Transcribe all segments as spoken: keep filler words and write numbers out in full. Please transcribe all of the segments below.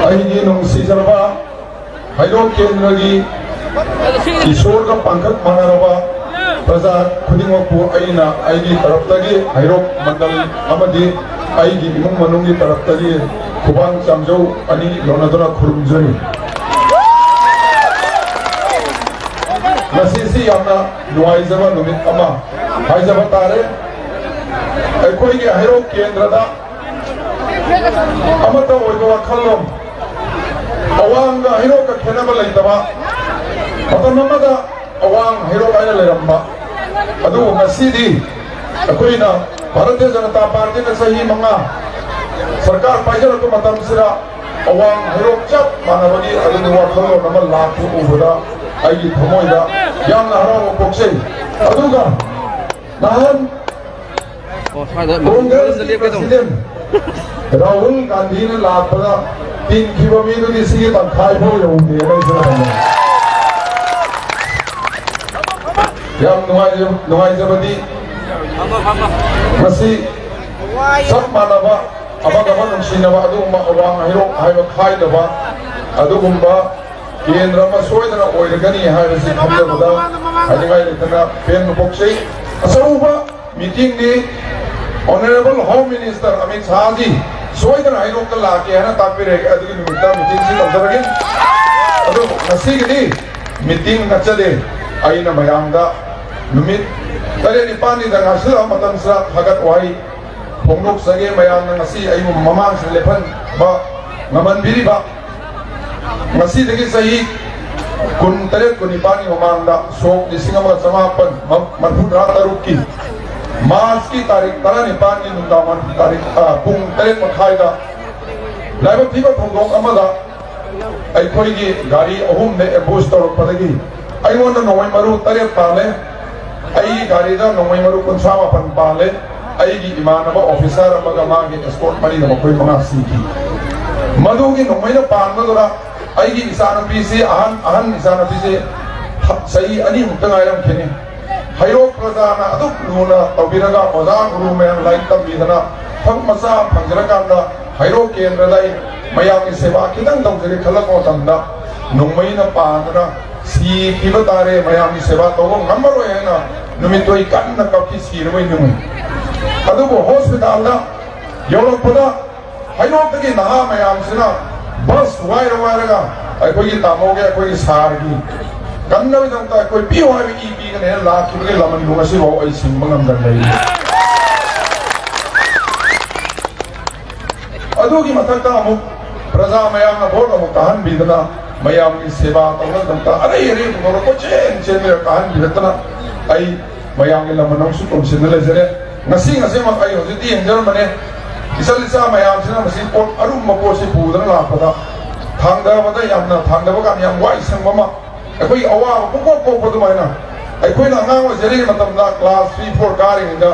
ꯑꯩꯒꯤ ꯅꯨꯡꯁꯤꯖꯔꯕ ꯍꯩꯔꯣꯛ ꯀꯦꯟꯗ꯭ꯔꯒꯤ ꯏꯁꯣꯔꯒ ꯄꯥꯡꯒꯠ ꯃꯥꯟꯅꯔꯕ ꯄ꯭ꯔꯖꯥ ꯈꯨꯗꯤꯡꯃꯛꯄꯨ ꯑꯩꯅ ꯑꯩꯒꯤ ꯇꯔꯞꯇꯒꯤ, ꯍꯩꯔꯣꯛ ꯃꯟꯗꯜ ꯑꯃꯗꯤ ꯑꯩꯒꯤ ꯏꯃꯨꯡ ꯃꯅꯨꯡꯒꯤ ꯇꯔꯞꯇꯒꯤ ꯈꯨꯕꯥꯡ ꯆꯥꯝꯖꯧ ꯑꯅꯤ ꯂꯣꯟꯅꯗꯨꯅ ꯈꯨꯔꯨꯝꯖꯔꯤ꯫ ꯉꯁꯤꯁꯤ ꯌꯥꯝꯅ ꯅꯨꯡꯉꯥꯏꯖꯕ ꯅꯨꯃꯤꯠ ꯑꯃ ꯍꯥꯏꯖꯕ ꯇꯥꯔꯦ꯫ ꯑꯩꯈꯣꯏꯒꯤ ꯍꯩꯔꯣꯛ ꯀꯦꯟꯗ꯭ꯔꯗ ꯑꯃꯠꯇ ꯑꯣꯏꯕ ꯋꯥꯈꯜꯂꯣꯟ, ꯑꯋꯥꯡꯒ ꯍꯩꯔꯣꯛꯀ ꯈꯦꯠꯅꯕ ꯂꯩꯇꯕ, ꯃꯇꯝ ꯑꯃꯗ ꯑꯋꯥꯡ ꯍꯩꯔꯣꯛ ꯍꯥꯏꯅ ꯂꯩꯔꯝꯕ, ꯑꯗꯨꯕꯨ ꯉꯁꯤꯗꯤ ꯑꯩꯈꯣꯏꯅ ꯚꯥꯔꯇꯤꯌ ꯖꯅꯇꯥ ꯄꯥꯔꯇꯤꯅ ꯆꯍꯤ ꯃꯉꯥ ꯁꯔꯀꯥꯔ ꯄꯥꯏꯖꯔꯛꯄ ꯃꯇꯝꯁꯤꯗ ꯑꯋꯥꯡ ꯍꯩꯔꯣꯛ ꯆꯞ ꯃꯥꯟꯅꯕꯒꯤ ꯑꯗꯨꯒꯤ ꯋꯥꯈꯜꯂꯣꯟ ꯑꯃ ꯂꯥꯛꯄ ꯎꯕꯗ ꯑꯩꯒꯤ ꯊꯃꯣꯏꯗ ꯌꯥꯝꯅ ꯍꯔꯥꯎꯕ ꯄꯣꯛꯆꯩ꯫ ꯑꯗꯨꯒ ꯅꯍꯥꯟ ꯑꯣ, ꯁ꯭ꯋꯥꯏꯗ ꯃꯅꯨꯡꯗ ꯀꯣꯡꯒ꯭ꯔꯦꯁꯀꯤ ꯂꯦꯞꯀꯦ ꯇꯧꯕꯅꯤ꯫ ꯄ꯭ꯔꯁꯤꯗꯦꯟ ꯔꯥꯍꯨꯜ ꯒꯥꯟꯙꯤꯅ ꯂꯥꯛꯄꯗ ꯇꯤꯟꯈꯤꯕ ꯃꯤꯗꯨꯗꯤ ꯁꯤꯒꯤ ꯇꯪꯈꯥꯏ ꯐꯥꯎ ꯌꯧꯗꯦꯅ ꯑꯩꯁꯨ ꯍꯥꯏꯅꯤꯡꯉꯤ꯫ ꯌꯥꯝ ꯅꯨꯡꯉꯥꯏꯖ-, ꯅꯨꯡꯉꯥꯏꯖꯕꯗꯤ ꯃꯁꯤ ꯆꯞ ꯃꯥꯟꯅꯕ, ꯑꯃꯒ ꯑꯃꯒ ꯅꯨꯡꯁꯤꯅꯕ, ꯑꯗꯨꯒꯨꯝꯕ ꯑꯋꯥꯡ ꯍꯩꯔꯣꯛ ꯍꯥꯏꯕ ꯈꯥꯏꯗꯕ, ꯑꯗꯨꯒꯨꯝꯕ ꯀꯦꯟꯗ꯭ꯔ ꯑꯃ ꯁꯣꯏꯗꯅ ꯑꯣꯏꯔꯒꯅꯤ ꯍꯥꯏꯕꯁꯤ ꯈꯟꯖꯕꯗ ꯍꯥꯏꯅꯤꯡꯉꯥꯏ ꯂꯩꯇꯅ ꯄꯦꯟꯕ ꯄꯣꯛꯆꯩ꯫ ꯑꯆꯧꯕ ꯃꯤꯇꯤꯡꯅꯤ꯫ Honourable Home Minister ꯑꯃꯤꯠ ꯁꯥꯍꯖꯤ ꯁꯣꯏꯗꯅ ꯍꯩꯔꯣꯛꯇ ꯂꯥꯛꯀꯦ ꯍꯥꯏꯅ ꯇꯥꯛꯄꯤꯔꯛꯑꯦ꯫ ꯑꯗꯨꯒꯤ ꯅꯨꯃꯤꯠꯇ ꯃꯤꯇꯤꯡꯁꯤ ꯇꯧꯖꯔꯒꯦ꯫ ꯑꯗꯨ ꯉꯁꯤꯒꯤꯗꯤ ꯃꯤꯇꯤꯡ ꯅꯠꯆꯗꯦ꯫ ꯑꯩꯅ ꯃꯌꯥꯝꯗ ꯅꯨꯃꯤꯠ ꯇꯔꯦꯠ ꯅꯤꯄꯥꯜꯅꯤꯗ ꯉꯥꯏꯁꯤꯜꯂꯛꯑ ꯃꯇꯝꯁꯤꯗ ꯊꯥꯒꯠ ꯋꯥꯍꯩ ꯐꯣꯡꯗꯣꯛꯆꯒꯦ꯫ ꯃꯌꯥꯝꯅ ꯉꯁꯤ ꯑꯩꯕꯨ ꯃꯃꯥꯡꯁꯤꯗ ꯂꯦꯞꯍꯟꯕ ꯉꯝꯍꯟꯕꯤꯔꯤꯕ, ꯉꯁꯤꯗꯒꯤ ꯆꯍꯤ ꯀꯨꯟꯇꯔꯦꯠ ꯀꯨꯟꯅꯤꯄꯥꯜꯒꯤ ꯃꯃꯥꯡꯗ ꯁꯣꯛ ꯂꯤꯁꯤꯡ ꯑꯃꯒ ꯆꯃꯥꯄꯟ ꯃꯔꯐꯨꯇꯔꯥ ꯇꯔꯨꯛꯀꯤ ꯃꯥꯔꯆꯀꯤ ꯇꯥꯔꯤꯛ ꯇꯔꯥꯅꯤꯄꯥꯜꯒꯤ ꯅꯨꯡꯗꯥꯡꯋꯥꯏꯔꯝ ꯇꯥꯔꯤꯛ, ꯑ, ꯄꯨꯡ ꯇꯔꯦꯠ ꯃꯈꯥꯏꯗ ꯂꯥꯏꯕꯛ ꯊꯤꯕ ꯊꯧꯗꯣꯛ ꯑꯃꯗ ꯑꯩꯈꯣꯏꯒꯤ ꯒꯥꯔꯤ ꯑꯍꯨꯝꯗ ambush ꯇꯧꯔꯛꯄꯗꯒꯤ ꯑꯩꯉꯣꯟꯗ ꯅꯣꯡꯃꯩ ꯃꯔꯨ ꯇꯔꯦꯠ ꯄꯥꯜꯂꯦ꯫ ꯑꯩꯒꯤ ꯒꯥꯔꯤꯗ ꯅꯣꯡꯃꯩ ꯃꯔꯨ ꯀꯨꯟꯊ꯭ꯔꯥ ꯃꯥꯄꯟ ꯄꯥꯜꯂꯦ꯫ ꯑꯩꯒꯤ ꯏꯃꯥꯟꯅꯕ officer ꯑꯃꯒ ꯃꯥꯒꯤ escort ꯃꯔꯤꯅ ꯃꯈꯣꯏ ꯃꯉꯥ ꯁꯤꯈꯤ꯫ ꯃꯗꯨꯒꯤ ꯅꯣꯡꯃꯩꯅ ꯄꯥꯟꯕꯗꯨꯗ ꯑꯩꯒꯤ ꯏꯆꯥꯅꯨꯄꯤꯁꯤ, ꯑꯍꯟ, ꯑꯍꯟ ꯏꯆꯥꯅꯨꯄꯤꯁꯤ ꯆꯍꯤ ꯑꯅꯤꯃꯨꯛꯇ ꯉꯥꯏꯔꯝꯈꯤꯅꯤ꯫ ꯍꯩꯔꯣꯛ ꯄ꯭ꯔꯖꯥꯅ ꯑꯗꯨꯛ ꯂꯨꯅ ꯇꯧꯕꯤꯔꯒ ꯑꯣꯖꯥ ꯒꯨꯔꯨ ꯃꯌꯥꯝ ꯂꯥꯏꯔꯤꯛ ꯇꯝꯕꯤꯗꯅ ꯊꯕꯛ ꯃꯆꯥ ꯑꯃ ꯐꯪꯖꯔꯀꯥꯟꯗ ꯍꯩꯔꯣꯛ ꯀꯦꯟꯗ꯭ꯔꯗ ꯑꯩ ꯃꯌꯥꯝꯒꯤ ꯁꯦꯕꯥ ꯈꯤꯇꯪ ꯇꯧꯖꯒꯦ ꯈꯜꯂꯛꯄ ꯃꯇꯝꯗ ꯅꯣꯡꯃꯩꯅ ꯄꯥꯟꯗꯅ ꯁꯤꯈꯤꯕ ꯇꯥꯔꯦ, ꯃꯌꯥꯝꯒꯤ ꯁꯦꯕꯥ ꯇꯧꯕ ꯉꯝꯃꯔꯣꯏ ꯍꯥꯏꯅ ꯅꯨꯃꯤꯠꯇꯣ ꯑꯩ ꯀꯟꯅ ꯀꯞꯈꯤ, ꯁꯤꯔꯕꯣꯏ ꯅꯤꯡꯉꯤ꯫ ꯑꯗꯨꯕꯨ ꯍꯣꯁꯄꯤꯇꯥꯜꯗ ꯌꯧꯔꯛꯄꯗ ꯍꯩꯔꯣꯛꯇꯒꯤ ꯅꯍꯥ ꯃꯌꯥꯝꯁꯤꯅ ꯕꯁ ꯋꯥꯏꯔ ꯋꯥꯏꯔꯒ ꯑꯩꯈꯣꯏꯒꯤ ꯇꯥꯃꯣꯒꯤ, ꯑꯩꯈꯣꯏꯒꯤ ꯁꯥꯔꯒꯤ ꯀꯟꯅꯕꯒꯤꯗꯃꯛꯇ ꯑꯩꯈꯣꯏ ꯄꯤꯌꯨ ꯍꯥꯏꯕ ꯏ ꯄꯤꯒꯅꯦꯅ ꯂꯥꯛꯈꯤꯕꯒꯤ ꯂꯃꯟꯕꯨ ꯉꯁꯤꯐꯥꯎ ꯑꯩ ꯁꯤꯡꯕ ꯉꯝꯗꯅ ꯂꯩꯔꯤ꯫ ꯑꯗꯨꯒꯤ ꯃꯊꯛꯇ ꯑꯃꯨꯛ ꯄ꯭ꯔꯖꯥ ꯃꯌꯥꯝꯅ ꯚꯣꯠ ꯑꯃꯨꯛ ꯀꯥꯍꯟꯕꯤꯗꯅ ꯃꯌꯥꯝꯒꯤ ꯁꯦꯕꯥ ꯇꯧꯅꯕꯒꯤꯗꯃꯛꯇ ꯑꯔꯩ ꯑꯔꯩꯕ ꯈꯔ ꯀꯣꯏꯆꯦꯟ ꯆꯦꯟꯕꯤꯔ ꯀꯥꯍꯟꯕꯤꯔꯛꯇꯅ ꯑꯩ ꯃꯌꯥꯝꯒꯤ ꯂꯃꯟ ꯑꯃꯁꯨ ꯇꯣꯟꯁꯤꯟꯅ ꯂꯩꯖꯔꯦ꯫ ꯉꯁꯤ ꯉꯁꯤꯃꯛ ꯑꯩ ꯍꯧꯖꯤꯛꯇꯤ ꯌꯦꯡꯖꯔꯝꯕꯅꯦ, ꯏꯆꯜ ꯏꯆꯥ ꯃꯌꯥꯝꯁꯤꯅ ꯃꯁꯤ ꯄꯣꯠ ꯑꯔꯨꯝꯕ ꯄꯣꯠꯁꯤ ꯄꯨꯗꯨꯅ ꯂꯥꯛꯄꯗ ꯊꯥꯡꯗꯕꯗ ꯌꯥꯝꯅ, ꯊꯥꯡꯗꯕ ꯀꯥꯟꯗ ꯌꯥꯝ ꯋꯥꯏ ꯁꯪꯕ ꯑꯃ, ꯑꯩꯈꯣꯏꯒꯤ ꯑꯋꯥꯕ ꯄꯨꯡꯀꯣꯛ ꯀꯣꯛꯄ ꯑꯗꯨꯃꯥꯏꯅ꯫ ꯑꯩꯈꯣꯏꯅ ꯑꯉꯥꯡ ꯑꯣꯏꯖꯔꯤꯉꯩ ꯃꯇꯝꯗ ꯀ꯭ꯂꯥꯁ ꯊ꯭ꯔꯤ ꯐꯣꯔ ꯀꯥꯔꯤꯉꯩꯗ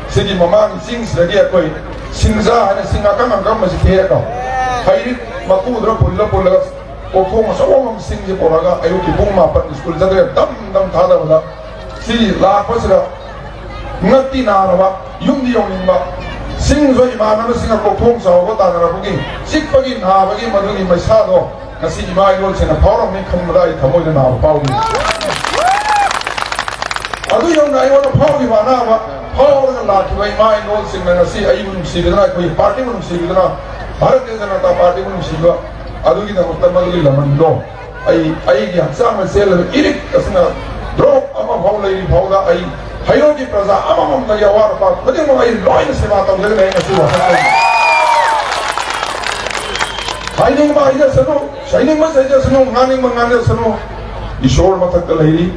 ꯁꯤꯒꯤ ꯃꯃꯥꯡꯒꯤ ꯆꯤꯡꯁꯤꯗꯒꯤ ꯑꯩꯈꯣꯏ ꯁꯤꯡꯖꯥ ꯍꯥꯏꯅ ꯁꯤꯡ ꯑꯀꯪ ꯑꯀꯪꯕꯁꯤ ꯊꯦꯛꯑꯒ ꯍꯩꯔꯤꯠ ꯃꯀꯨꯗꯨꯅ ꯄꯨꯜꯂ ꯄꯨꯜꯂꯒ ꯀꯣꯛꯊꯣꯡ ꯑꯆꯧꯕ ꯑꯃ ꯁꯤꯡꯁꯤ ꯄꯨꯔꯒ ꯑꯌꯨꯛꯀꯤ ꯄꯨꯡ ꯃꯥꯄꯟ ꯁ꯭ꯀꯨꯜ ꯆꯠꯇ꯭ꯔꯦ ꯗꯝ ꯗꯝ ꯊꯥꯗꯕꯗ ꯁꯤ ꯂꯥꯛꯄꯁꯤꯗ ꯉꯛꯇꯤ ꯅꯥꯔꯕ, ꯌꯨꯝꯗꯤ ꯌꯧꯅꯤꯡꯕ, ꯁꯤꯡꯁꯨ ꯏꯃꯥꯟꯅꯕꯁꯤꯡꯒ ꯀꯣꯛꯊꯣꯡ ꯆꯥꯎꯕ ꯇꯥꯟꯅꯔꯛꯄꯒꯤ ꯆꯤꯛꯄꯒꯤ ꯅꯥꯕꯒꯤ ꯃꯗꯨꯒꯤ ꯃꯩꯁꯥꯗꯣ ꯉꯁꯤ ꯏꯃꯥ ꯏꯔꯣꯜꯁꯤꯡꯅ ꯐꯥꯎꯔꯝꯃꯤ ꯈꯟꯕꯗ ꯑꯩ ꯊꯃꯣꯏꯗ ꯅꯥꯕ ꯐꯥꯎꯔꯤ꯫ ꯑꯗꯨ ꯌꯧꯅ ꯑꯩꯉꯣꯟꯗ ꯐꯥꯎꯈꯤꯕ ꯑꯅꯥꯕ ꯐꯥꯎꯔꯒ ꯂꯥꯛꯈꯤꯕ ꯏꯃꯥ ꯏꯔꯣꯜꯁꯤꯡꯅ ꯉꯁꯤ ꯑꯩꯕꯨ ꯅꯨꯡꯁꯤꯕꯤꯗꯨꯅ, ꯑꯩꯈꯣꯏꯒꯤ ꯄꯥꯔꯇꯤꯕꯨ ꯅꯨꯡꯁꯤꯕꯤꯗꯨꯅ, ꯚꯥꯔꯇꯤꯌ ꯖꯅꯇꯥ ꯄꯥꯔꯇꯤꯕꯨ ꯅꯨꯡꯁꯤꯕ ꯑꯗꯨꯒꯤꯗꯃꯛꯇ ꯃꯗꯨꯒꯤ ꯂꯃꯟꯗꯣ ꯑꯩ, ꯑꯩꯒꯤ ꯍꯛꯆꯥꯡꯗ ꯆꯦꯜꯂꯕ ꯏꯔꯤꯛ ꯑꯁꯤꯅ ꯗ꯭ꯔꯣꯞ ꯑꯃꯐꯥꯎ ꯂꯩꯔꯤ ꯐꯥꯎꯗ ꯑꯩ ꯍꯩꯔꯣꯛꯀꯤ ꯄ꯭ꯔꯖꯥ ꯑꯃꯃꯝꯗꯒꯤ ꯑꯋꯥꯠ ꯑꯄꯥ ꯈꯨꯗꯤꯡꯃꯛ ꯑꯩ ꯂꯣꯏꯅ ꯁꯦꯕꯥ ꯇꯧꯖꯒꯅꯤ꯫ ꯑꯩ ꯉꯁꯤ ꯋꯥꯁꯛ ꯇꯧꯖꯒꯅꯤ꯫ ꯍꯥꯏꯅꯤꯡꯕ ꯍꯥꯏꯖꯁꯅꯨ, ꯆꯩꯅꯤꯡꯕ ꯆꯩꯖꯁꯅꯨ, ꯉꯥꯡꯅꯤꯡꯕ ꯉꯥꯡꯖꯁꯅꯨ, ꯏꯁꯣꯔ ꯃꯊꯛꯇ ꯂꯩꯔꯤ꯫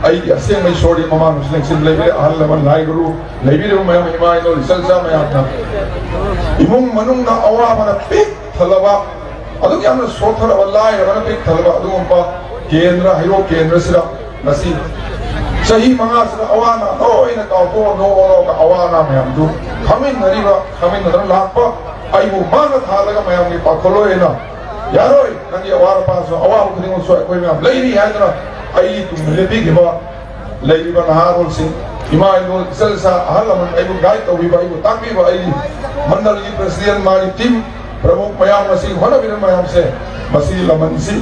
ꯑꯩꯒꯤ ꯑꯁꯦꯡꯕ ꯏꯁꯣꯔꯗꯤ ꯃꯃꯥꯡꯗꯁꯨ ꯂꯦꯡꯁꯤꯟ ꯂꯩꯕꯤꯔꯦ, ꯑꯍꯜ ꯂꯃꯟ, ꯂꯥꯏ ꯒꯨꯔꯨ, ꯂꯩꯕꯤꯔꯤꯕ ꯃꯌꯥꯝ, ꯏꯃꯥ ꯏꯅꯣ, ꯏꯆꯜ ꯏꯆꯥ ꯃꯌꯥꯝꯅ ꯏꯃꯨꯡ ꯃꯅꯨꯡꯅ ꯑꯋꯥꯕꯅ ꯄꯤꯛ ꯊꯜꯂꯕ, ꯑꯗꯨꯛ ꯌꯥꯝꯅ ꯁꯣꯠꯊꯔꯕ, ꯂꯥꯏꯔꯕꯅ ꯄꯤꯛ ꯊꯜꯂꯕ ꯑꯗꯨꯒꯨꯝꯕ ꯀꯦꯟꯗ꯭ꯔ, ꯍꯩꯔꯣꯛ ꯀꯦꯟꯗ꯭ꯔꯁꯤꯗ ꯉꯁꯤ ꯆꯍꯤ ꯃꯉꯥꯁꯤꯗ ꯑꯋꯥ ꯑꯅꯥ ꯂꯣꯏꯅ ꯀꯥꯎꯊꯣꯛꯑ ꯅꯣꯛꯑ ꯅꯣꯛꯑꯒ ꯑꯋꯥ ꯑꯅꯥ ꯃꯌꯥꯝꯗꯨ ꯈꯪꯃꯤꯟꯅꯔꯤꯕ, ꯈꯪꯃꯤꯟꯅꯗꯅ ꯂꯥꯛꯄ ꯑꯩꯕꯨ ꯃꯥꯡꯗ ꯊꯥꯜꯂꯒ ꯃꯌꯥꯝꯒꯤ ꯄꯥꯈꯣꯜꯂꯣꯏ ꯑꯣꯏꯅ ꯌꯥꯔꯣꯏ, ꯅꯪꯒꯤ ꯑꯋꯥ ꯑꯄꯥꯁꯨ, ꯑꯋꯥꯕ ꯈꯨꯗꯤꯡꯃꯛꯁꯨ ꯑꯩꯈꯣꯏ ꯃꯌꯥꯝ ꯂꯩꯔꯤ ꯍꯥꯏꯗꯅ ꯑꯩꯒꯤ ꯇꯨꯡꯗ ꯂꯦꯞꯄꯤꯈꯤꯕ ꯂꯩꯔꯤꯕ ꯅꯍꯥꯔꯣꯜꯁꯤꯡ, ꯏꯃꯥ ꯏꯕꯣ, ꯏꯆꯜ ꯏꯆꯥ, ꯑꯍꯜ ꯂꯃꯟ ꯑꯩꯕꯨ ꯒꯥꯏꯗ ꯇꯧꯕꯤꯕ, ꯑꯩꯕꯨ ꯇꯥꯛꯄꯤꯕ, ꯑꯩꯒꯤ ꯃꯟꯗꯜꯒꯤ ꯄ꯭ꯔꯁꯤꯗꯦꯟ, ꯃꯥꯒꯤ ꯇꯤꯝ, ꯄ꯭ꯔꯃꯨꯈ ꯃꯌꯥꯝ, ꯉꯁꯤ ꯍꯣꯠꯅꯕꯤꯔꯤꯕ ꯃꯌꯥꯝꯁꯦ, ꯃꯁꯤ ꯂꯃꯟꯁꯤ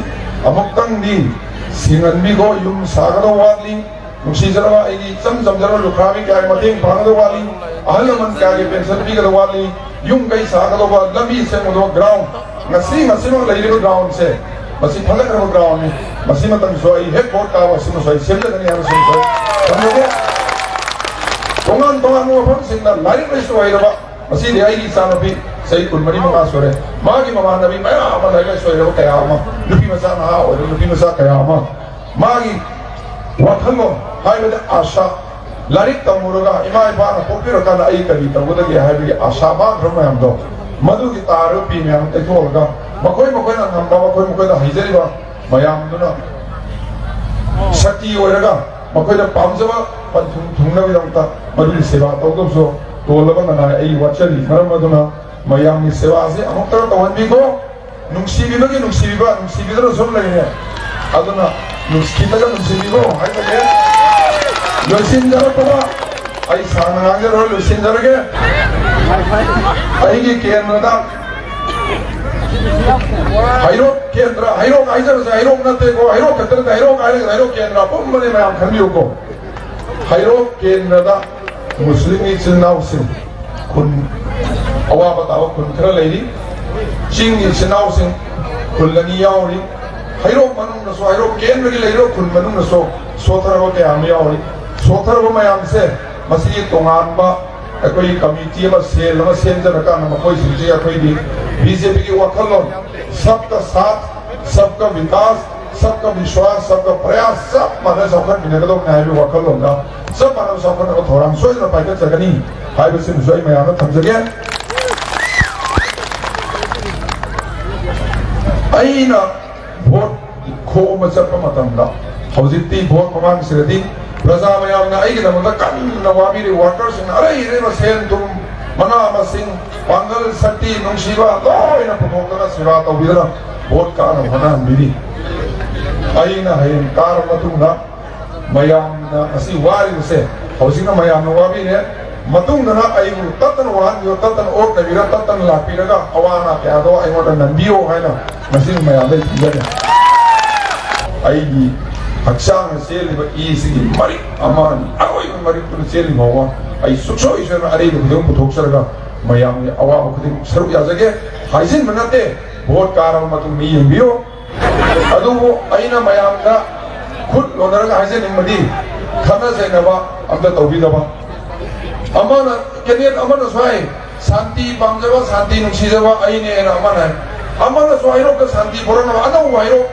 ꯑꯃꯨꯛꯇꯪꯗꯤ ꯁꯤꯡꯍꯟꯕꯤꯈꯣ꯫ ꯌꯨꯝ ꯁꯥꯒꯗꯧꯕ ꯋꯥꯠꯂꯤ, ꯅꯨꯡꯁꯤꯖꯔꯕ ꯑꯩꯒꯤ ꯏꯆꯝ ꯆꯝꯖꯔꯕ ꯂꯨꯈ꯭ꯔꯥꯕꯤ ꯀꯌꯥꯒꯤ ꯃꯇꯦꯡ ꯄꯥꯡꯒꯗꯧꯕ ꯋꯥꯠꯂꯤ, ꯑꯍꯜ ꯂꯃꯟ ꯀꯌꯥꯒꯤ ꯄꯦꯟꯁꯟ ꯄꯤꯒꯗꯧꯕ ꯋꯥꯠꯂꯤ, ꯌꯨꯝ ꯀꯩ ꯁꯥꯒꯗꯧꯕ, ꯂꯝꯕꯤ ꯁꯦꯝꯒꯗꯧꯕ, ꯒ꯭ꯔꯥꯎꯟ, ꯉꯁꯤ ꯉꯁꯤꯃꯛ ꯂꯩꯔꯤꯕ ꯒ꯭ꯔꯥꯎꯟꯁꯦ, ꯃꯁꯤ ꯐꯖꯈ꯭ꯔꯕ ꯒ꯭ꯔꯥꯎꯟꯅꯤ꯫ ꯃꯁꯤ ꯃꯇꯝꯁꯨ ꯑꯩ ꯍꯦꯛ ꯚꯣꯠ ꯀꯥꯕ ꯑꯁꯤꯃꯁꯨ ꯑꯩ ꯁꯦꯝꯖꯒꯅꯤ ꯍꯥꯏꯕꯁꯤꯃꯁꯨ ꯑꯩ ꯊꯝꯖꯒꯦ꯫ ꯇꯣꯉꯥꯟ ꯇꯣꯉꯥꯟꯕ ꯃꯐꯝꯁꯤꯡꯗ ꯂꯥꯏꯔꯤꯛ ꯂꯥꯏꯁꯨ ꯍꯩꯔꯕ, ꯉꯁꯤꯗꯤ ꯑꯩꯒꯤ ꯏꯆꯥꯅꯨꯄꯤ ꯆꯍꯤ ꯀꯨꯟꯃꯔꯤ ꯃꯉꯥ ꯁꯨꯔꯦ, ꯃꯥꯒꯤ ꯃꯃꯥꯟꯅꯕꯤ ꯃꯌꯥꯝ ꯑꯃ, ꯂꯥꯏꯔꯤꯛ ꯂꯥꯏꯁꯨ ꯍꯩꯔꯕ ꯀꯌꯥ ꯑꯃ, ꯅꯨꯄꯤ ꯃꯆꯥ ꯅꯍꯥ ꯑꯣꯏꯔꯕ ꯅꯨꯄꯤ ꯃꯆꯥ ꯀꯌꯥ ꯑꯃ, ꯃꯥꯒꯤ ꯋꯥꯈꯜꯂꯣꯟ ꯍꯥꯏꯕꯗꯤ ꯑꯥꯁꯥ, ꯂꯥꯏꯔꯤꯛ ꯇꯝꯃꯨꯔꯒ ꯏꯃꯥ ꯏꯄꯥꯅ ꯄꯣꯛꯄꯤꯔꯀꯥꯟꯗ ꯑꯩ ꯀꯔꯤ ꯇꯧꯒꯗꯒꯦ ꯍꯥꯏꯕꯒꯤ ꯑꯥꯁꯥ ꯃꯥꯡꯈ꯭ꯔꯕ ꯃꯌꯥꯝꯗꯣ, ꯃꯗꯨꯒꯤ ꯇꯥꯔꯕ ꯄꯤ ꯃꯌꯥꯝ ꯇꯩꯊꯣꯛꯑꯒ, ꯃꯈꯣꯏ ꯃꯈꯣꯏꯅ ꯉꯝꯕ, ꯃꯈꯣꯏ ꯃꯈꯣꯏꯅ ꯍꯩꯖꯔꯤꯕ ꯃꯌꯥꯝꯗꯨꯅ ꯁꯛꯇꯤ ꯑꯣꯏꯔꯒ, ꯃꯈꯣꯏꯅ ꯄꯥꯝꯖꯕ ꯄꯟꯊꯨꯡ ꯊꯨꯡꯅꯕꯒꯤꯗꯃꯛꯇ ꯃꯗꯨꯒꯤ ꯁꯦꯕꯥ ꯇꯧꯗꯕꯁꯨ ꯇꯣꯜꯂꯕ ꯉꯅꯥꯏ ꯑꯩ ꯋꯥꯠꯆꯔꯤ꯫ ꯃꯔꯝ ꯑꯗꯨꯅ ꯃꯌꯥꯝꯒꯤ ꯁꯦꯕꯥꯁꯤ ꯑꯃꯨꯛꯇ ꯇꯧꯍꯟꯕꯤꯈꯣ꯫ ꯅꯨꯡꯁꯤꯕꯤꯕꯒꯤ ꯅꯨꯡꯁꯤꯕꯤꯕ, ꯅꯨꯡꯁꯤꯕꯤꯗꯅ ꯁꯨꯝ ꯂꯩꯔꯦ꯫ ꯑꯗꯨꯅ ꯅꯨꯡꯁꯤ-, ꯈꯤꯇꯒ ꯅꯨꯡꯁꯤꯕꯤꯈꯣ ꯍꯥꯏꯖꯒꯦ꯫ ꯂꯣꯏꯁꯤꯟꯖꯔꯛꯄꯗ ꯑꯩ ꯁꯥꯡꯅ ꯉꯥꯡꯖꯔꯣꯏ, ꯂꯣꯏꯁꯤꯟꯖꯔꯒꯦ꯫ ꯑꯩꯒꯤ ꯀꯦꯟꯗ꯭ꯔꯗ ꯍꯩꯔꯣꯛ ꯀꯦꯟꯗ꯭ꯔ, ꯍꯩꯔꯣꯛ ꯍꯥꯏꯖꯕꯁꯦ ꯍꯩꯔꯣꯛ ꯅꯠꯇꯦꯀꯣ, ꯍꯩꯔꯣꯛ ꯈꯛꯇ ꯅꯠꯇꯦ, ꯍꯩꯔꯣꯛ ꯍꯥꯏꯔꯒ ꯍꯩꯔꯣꯛ ꯀꯦꯟꯗ꯭ꯔ ꯑꯄꯨꯟꯕꯅꯤ, ꯃꯌꯥꯝ ꯈꯟꯕꯤꯌꯨꯀꯣ꯫ ꯍꯩꯔꯣꯛ ꯀꯦꯟꯗ꯭ꯔꯗ ꯃꯨꯁꯂꯤꯝ ꯏꯆꯤꯜ ꯏꯅꯥꯎꯁꯤꯡ ꯈꯨꯟ, ꯑꯋꯥꯕ ꯇꯥꯕ ꯈꯨꯟ ꯈꯔ ꯂꯩꯔꯤ꯫ ꯆꯤꯡꯒꯤ ꯏꯆꯤꯜ ꯏꯅꯥꯎꯁꯤꯡ ꯈꯨꯜ ꯑꯅꯤ ꯌꯥꯎꯔꯤ꯫ ꯍꯩꯔꯣꯛ ꯃꯅꯨꯡꯗꯁꯨ, ꯍꯩꯔꯣꯛ ꯀꯦꯟꯗ꯭ꯔꯒꯤ ꯂꯩꯔꯤꯕ ꯈꯨꯜ ꯃꯅꯨꯡꯗꯁꯨ ꯁꯣꯠꯊꯔꯕ ꯀꯌꯥ ꯑꯃ ꯌꯥꯎꯔꯤ꯫ ꯁꯣꯠꯊꯔꯕ ꯃꯌꯥꯝꯁꯦ ꯃꯁꯤꯒꯤ ꯇꯣꯉꯥꯟꯕ ꯑꯩꯈꯣꯏꯒꯤ ꯀꯃꯤꯇꯤ ꯑꯃ, ꯁꯦꯜ ꯑꯃ ꯁꯦꯝꯖꯔꯀꯥꯟꯗ ꯃꯈꯣꯏꯁꯤꯡꯁꯤ ꯑꯩꯈꯣꯏꯒꯤ ꯕꯤ ꯖꯦ ꯄꯤꯒꯤ ꯋꯥꯈꯜꯂꯣꯟ ꯁꯕꯀꯥ ꯁꯥꯊ, ꯁꯕꯀꯥ ꯕꯤꯀꯥꯁ, ꯁꯕꯀꯥ ꯕꯤꯁ꯭ꯋꯥꯁ, ꯁꯕꯀꯥ ꯄ꯭ꯔꯌꯥꯁ ꯆꯞ ꯃꯥꯟꯅ ꯆꯥꯎꯈꯠꯃꯤꯟꯅꯒꯗꯧꯕꯅꯤ ꯍꯥꯏꯕꯒꯤ ꯋꯥꯈꯜꯂꯣꯟꯗ ꯆꯞ ꯃꯥꯟꯅꯕ ꯆꯥꯎꯈꯠꯅꯕ ꯊꯧꯔꯥꯡ ꯁꯣꯏꯗꯅ ꯄꯥꯏꯈꯠꯆꯒꯅꯤ ꯍꯥꯏꯕꯁꯤꯃꯁꯨ ꯑꯩ ꯃꯌꯥꯝꯗ ꯊꯝꯖꯒꯦ꯫ ꯑꯩꯅ ꯚꯣꯠ ꯈꯣꯝꯕ ꯆꯠꯄ ꯃꯇꯝꯗ, ꯍꯧꯖꯤꯛꯇꯤ ꯚꯣꯠ ꯃꯃꯥꯡꯁꯤꯗꯗꯤ ꯄ꯭ꯔꯖꯥ ꯃꯌꯥꯝꯅ ꯑꯩꯒꯤꯗꯃꯛꯇ ꯀꯟꯅ ꯋꯥꯕꯤꯔꯤ꯫ ꯋꯥꯔꯀꯔꯁꯤꯡꯅ ꯑꯔꯩ ꯑꯔꯩꯕ ꯁꯦꯟ ꯊꯨꯝ, ꯃꯅꯥ ꯃꯁꯤꯡ, ꯄꯥꯡꯒꯜ ꯁꯛꯇꯤ, ꯅꯨꯡꯁꯤꯕ ꯂꯣꯏꯅ ꯄꯨꯊꯣꯛꯇꯅ ꯁꯦꯕꯥ ꯇꯧꯕꯤꯗꯅ ꯚꯣꯠ ꯀꯥꯅꯕ ꯍꯣꯠꯅꯍꯟꯕꯤꯔꯤ꯫ ꯑꯩꯅ ꯍꯌꯦꯡ ꯀꯥꯔꯕ ꯃꯇꯨꯡꯗ ꯃꯌꯥꯝꯅ ꯉꯁꯤ ꯋꯥꯔꯤꯕꯁꯦ ꯍꯧꯖꯤꯛꯅ ꯃꯌꯥꯝꯅ ꯋꯥꯕꯤꯔꯦ꯫ ꯃꯇꯨꯡꯗꯅ ꯑꯩꯕꯨ ꯇꯠꯇꯅ ꯋꯥꯍꯟꯕꯤꯌꯣ, ꯇꯠꯇꯅ ꯑꯣꯛꯇꯕꯤꯔ, ꯇꯠꯇꯅ ꯂꯥꯛꯄꯤꯔꯒ ꯑꯋꯥ ꯑꯅꯥ ꯀꯌꯥꯗꯣ ꯑꯩꯉꯣꯟꯗ ꯅꯟꯕꯤꯌꯣ ꯍꯥꯏꯅ ꯉꯁꯤ ꯃꯌꯥꯝꯗ ꯄꯤꯖꯔꯤ꯫ ꯑꯩꯒꯤ ꯍꯛꯆꯥꯡꯅ ꯆꯦꯜꯂꯤꯕ ꯏꯁꯤꯒꯤ ꯃꯔꯤꯛ ꯑꯃꯅꯤ, ꯑꯔꯣꯏꯕ ꯃꯔꯤꯛꯇꯨꯅ ꯆꯦꯜꯂꯤ ꯐꯥꯎꯕ ꯑꯩ ꯁꯨꯡꯁꯣꯏ ꯁꯣꯏꯗꯅ ꯑꯔꯩꯕ ꯈꯨꯗꯤꯡꯃꯛ ꯄꯨꯊꯣꯛꯆꯔꯒ ꯃꯌꯥꯝꯒꯤ ꯑꯋꯥꯕ ꯈꯨꯗꯤꯡꯃꯛ ꯁꯔꯨꯛ ꯌꯥꯖꯒꯦ꯫ ꯍꯥꯏꯖꯤꯟꯕ ꯅꯠꯇꯦ, ꯚꯣꯠ ꯀꯥꯔꯕ ꯃꯇꯨꯡ ꯃꯤ ꯌꯦꯡꯕꯤꯌꯨ꯫ ꯑꯗꯨꯕꯨ ꯑꯩꯅ ꯃꯌꯥꯝꯗ ꯈꯨꯠ ꯂꯣꯟꯅꯔꯒ ꯍꯥꯏꯖꯅꯤꯡꯕꯗꯤ, ꯈꯠꯅ ꯆꯩꯅꯕ ꯑꯝꯇ ꯇꯧꯕꯤꯗꯕ, ꯑꯃꯅ, ꯀꯦꯟꯗꯤꯗꯦꯠ ꯑꯃꯅ ꯁ꯭ꯋꯥꯏ ꯁꯥꯟꯇꯤ ꯄꯥꯝꯖꯕ, ꯁꯥꯟꯇꯤ ꯅꯨꯡꯁꯤꯖꯕ ꯑꯩꯅꯦꯅ ꯑꯃꯅ ꯍꯥꯏ, ꯑꯃꯅꯁꯨ ꯍꯩꯔꯣꯛꯇ ꯁꯥꯟꯇꯤ ꯄꯨꯔꯛꯅꯕ ꯑꯅꯧꯕ ꯍꯩꯔꯣꯛ,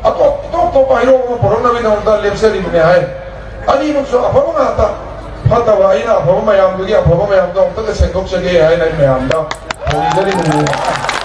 ꯑꯇꯣꯞ ꯑꯇꯣꯞ ꯑꯇꯣꯞꯄ ꯍꯩꯔꯣꯛ ꯑꯃ ꯄꯨꯔꯛꯅꯕꯒꯤꯗꯃꯛꯇ ꯂꯦꯞꯆꯔꯤꯕꯅꯦ ꯍꯥꯏ꯫ ꯑꯅꯤꯃꯛꯁꯨ ꯑꯐꯕ ꯉꯥꯛꯇ, ꯐꯠꯇꯕ ꯑꯩꯅ ꯑꯐꯕ ꯃꯌꯥꯝꯗꯨꯒꯤ ꯑꯐꯕ ꯃꯌꯥꯝꯗꯣ ꯑꯃꯨꯛꯇꯒ ꯁꯦꯡꯗꯣꯛꯆꯒꯦ ꯍꯥꯏꯅ ꯑꯩ ꯃꯌꯥꯝꯗ ꯍꯪꯖꯔꯤꯕꯅꯤ꯫